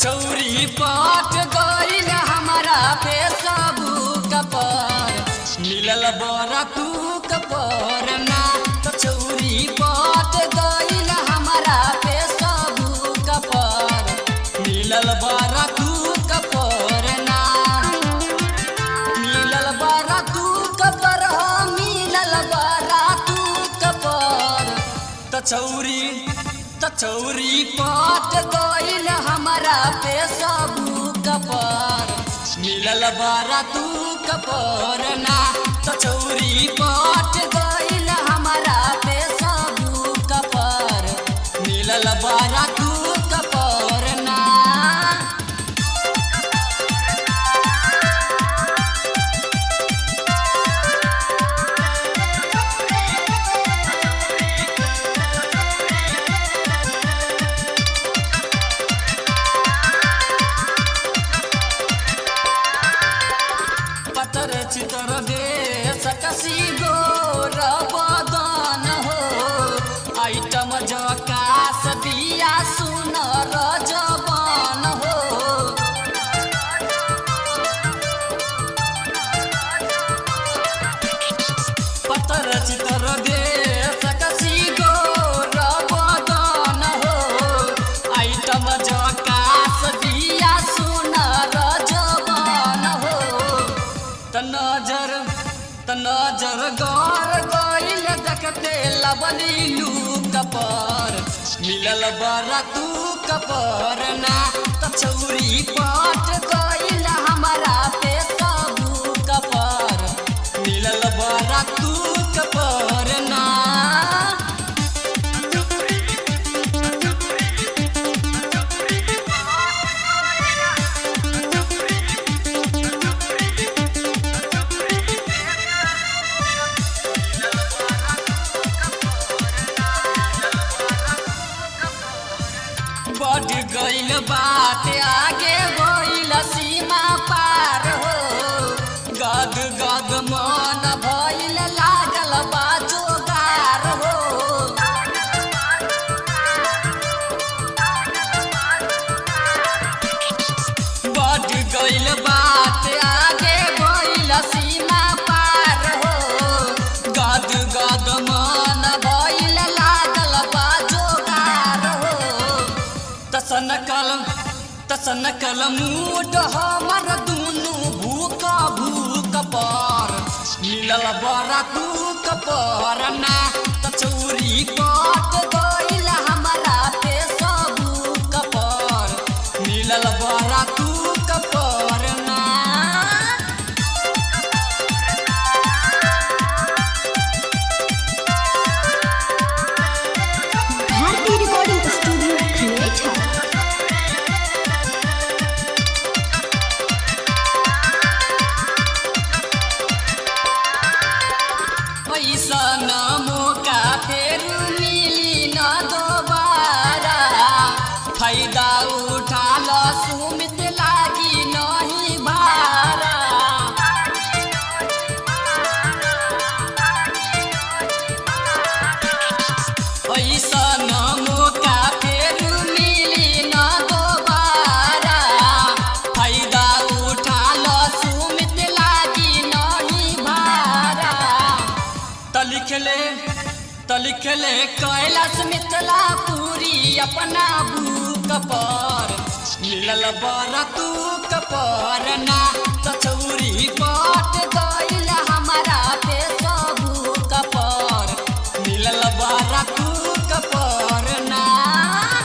छौरी पाट गइल हमारा फेसबुक पर, मिलल बरा तू कपर ना। त छौरी पाट गइल हमारा फेसबुक पर, मिलल बरा तू कपर ना। मिलल बरा तू कपर हो, मिलल बरा तू कपर। त छौरी, त छौरी पाट गइल हमारा फेसबुक पर, मिलल बरा तू कपर ना। त छौरी पाट गइल हमारा फेसबुक पर, मिलल बरा तू कपर ना। पतर चितर दे सकसी गोर बदन हो, आइटम जकास बिया सुनर जवान हो। पतर चितर दे सकसी गोर बदन हो, आइटम जकास बिया सुनर जवान हो। त नजर, त नजर गौर गइल देखते लबली लूक पर, मिलल बरा तू कपर ना। त छौरी पाट गइल हमारा फेसबुक पर, मिलल बरा तू कपर ना। बढ़ गइल बात आगे भइल सीमा पार हो, गद गद मन भइल लागल बा जोगार हो। बढ़ गइल बात आगे भइल सीमा पार हो, गद गद मन भइल लागल बा जोगार हो। तसन कलम, तसन कलम मूड हमर दुनु भूख भूख पर, मिलल बरा तू कपर ना। त छौरी पाट गइल हमारा फेसबुक पर, मिलल बरा तू कपर ना। भारती रिकॉर्डिंग स्टूडियो खनेठा। ऐसन मौका फेर मिली न दोबारा, फायदा उठा ल सुमित लागी नहीं भारा। ऐसन मौका फेर मिली न दोबारा, फायदा उठा ल सुमित लागी नहीं भारा। त लिखले, त लिखले कैलाश मिथिला पूरी अपना बुक पर, मिलल बरा तू कपर ना।